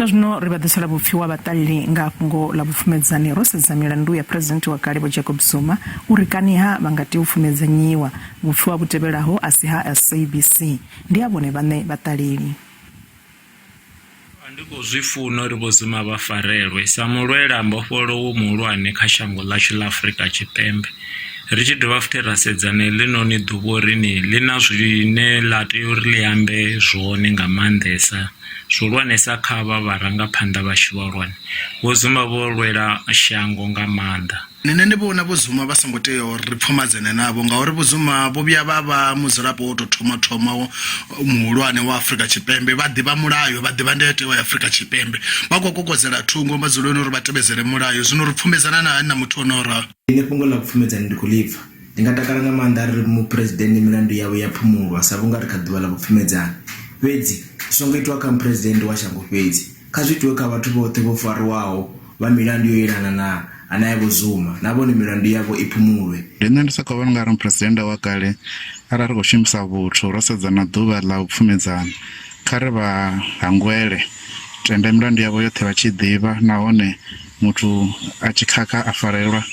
Zwa zwino ri vha ḓisela vhupfiwa vhaṱaleli nga fhungo ḽa vhupfumedzani ro sedza milandu ya Phresidennde wa kale Vho Jacob Zuma uri kani-ha vha nga tea u pfumedzanyiwa. Vhupfiwa vhu tevhelaho a si ha SABC, ndi ha vhone vhaṋe vhaṱaleli. A ndi khou zwi funa uri Vho Zuma vha farelwe sa mulwela mbofholowo muhulwane kha shango ḽashu ḽa Afrika Tshipembe. Ri tshi dovha futhi ra sedza na heḽinoni ḓuvha uri ni ḽi na zwine ḽa tea uri ḽi ambe zwone nga maanḓesa, zwihulwanesa kha avha vharangaphanḓa vhashu vhahulwane. Vho Zuma vho lwela shango nga maanḓa. Nṋe ndi vhona Vho Zuma vha songo tea uri ri pfumadzane navho ngauri Vho Zuma vho vhuya vha vha mudzulapo wo tou thoma thoma muhulwane wa Afrika Tshipembe, vha ḓivha mulayo, vha ḓivha ndayotewa ya Afrika Tshipembe. Vha khou kokodzela thungo madzuloni uri vha tevhedzele mulayo, zwino ri pfumedzana na hani na muthu o no ralo? Nṋe fhungo ḽa vhupfumedzani ndi khou ḽi pfa. Ndi nga takala nga maanḓa arali muphuresidennde milandu yawe ya phumulwa sa vhunga ri kha ḓuvha ḽa vhupfumedzani. Fhedzi zwi songo itwa kha muphuresidennde wa shango fhedzi, kha zwi itiwe kha vhathu vhoṱhe vho farwaho vha milandu yo elana na na ya Vho Zuma, na vhone milandu yavho i phumulwe. Ndi nṋe ndi sokou vhona ungari muphuresidennde wa kale arali ri khou shumisa vhuthu ro sedza na ḓuvha ḽa vhupfumedzani, kha ri vha hangwele tenda milandu yavho yoṱhe vha tshi ḓivha nahone muthu a tshi khakha a farelwa.